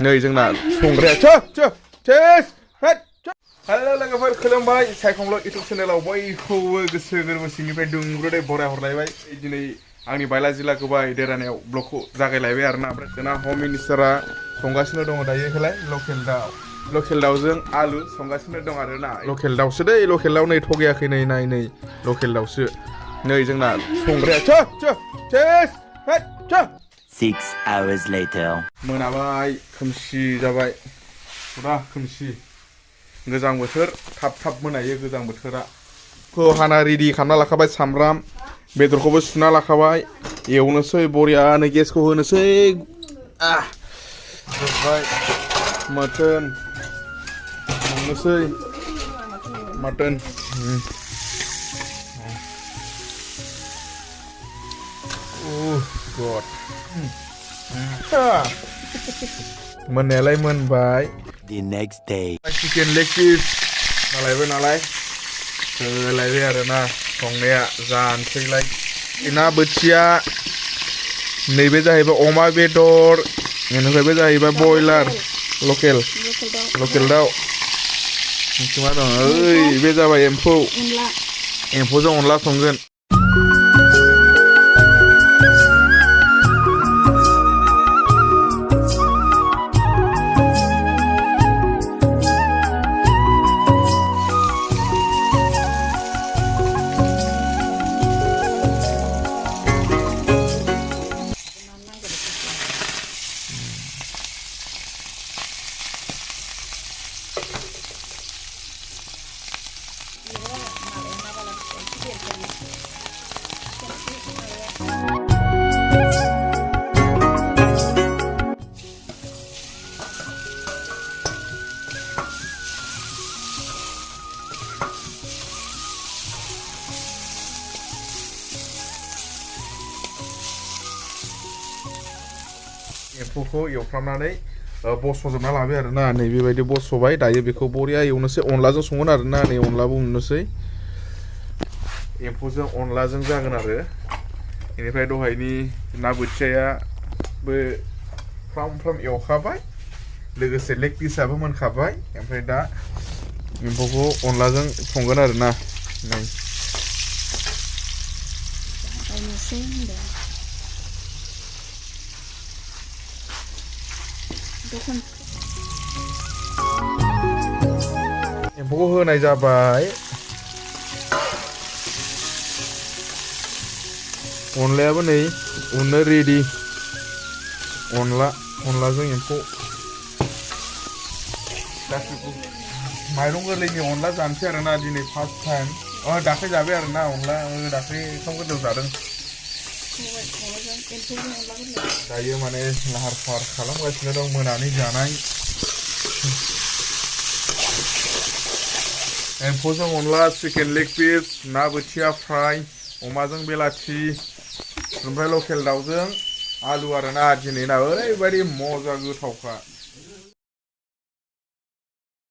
नै जोंना संग्राया chess hello लोगोफोर खुलुमबाय सायखं ब्लग इउटुब चेनेलाव बयखौबो गोसो गोरबो सिंनिफ्राय दुंब्रुदै बराय हरलायबाय दिनै आंनि बायला जिल्लाखौ बाय देरानायाव ब्लगखौ जागायलायबाय आरोना ओमफ्राय जोंना हम मिनिस्टारा संगासिनो दङ दायो बेखौलाय लकेल दाउजों आलु संगासिनो दं आरोना लकेल दाउसो दै लकेल दाउ नै थगायाखै नै लकेल दाउसो नै जोंना संग्राया चेस 6 hours later मोनाबाय खोमसि जाबाय फुरा खोमसि गोजां बोथोर थाब मोनायो गोजां बोथोरा खौ हाना रेडि खालामना लाखाबाय सामब्राम बेदरखौबो सुना लाखाबाय एवनोसै बरियानो गेसखौ होनोसै जोबबाय मटन संनोसै मटन गड मोननायालाय मोनबाय the next day chicken leg piece नालायबाय नालाय होलायबाय आरोना संनाया जानोसैलाय ना बोथिया नैबे जाहैबाय अमा बेदर बेनिफ्राय बे जाहैबाय बयलार लकेल दाउ मा दं ओइ बे जाबाय एम्फौजों अनला संगोन एम्फौखौ एवफ्रामनानै बस'जोबना लाबाय आरोना नै बेबायदि बस'बाय दायो बेखौ बरिया एवनोसै अनलाजों संगोन आरोना नै अनलाबो उननोसै एम्फौजों अनलाजों जागोन आरो बेनिफ्राय दहायनि ना बोथियायाबो फ्राम एवखाबाय लोगोसे लेग पिसाबो मोनखाबाय ओमफ्राय दा एम्फौखौ अनलाजों संगोन आरोना नै एम्फौखौ होनाय जाबाय अनलायाबो नै उननो रेडि अनलाजों एम्फौ माइरं गोरलैनि अनला जानोसै आरोना दिनै फार्स्ट टाइम दाख्लै जाबाय आरोना अनला दाख्लै ओंखाम गोरलैयाव जादों दायो माने लाहार फाहार खालामगासिनो दं मोनानि जानाय एम्फौजों अनला चिकेन लेग पिस ना बोथिया फ्राय अमाजों बेलाथि ओमफ्राय लकेल दाउजों आलु आरोना दिनैना ओरैबायदि मजा गोथावखा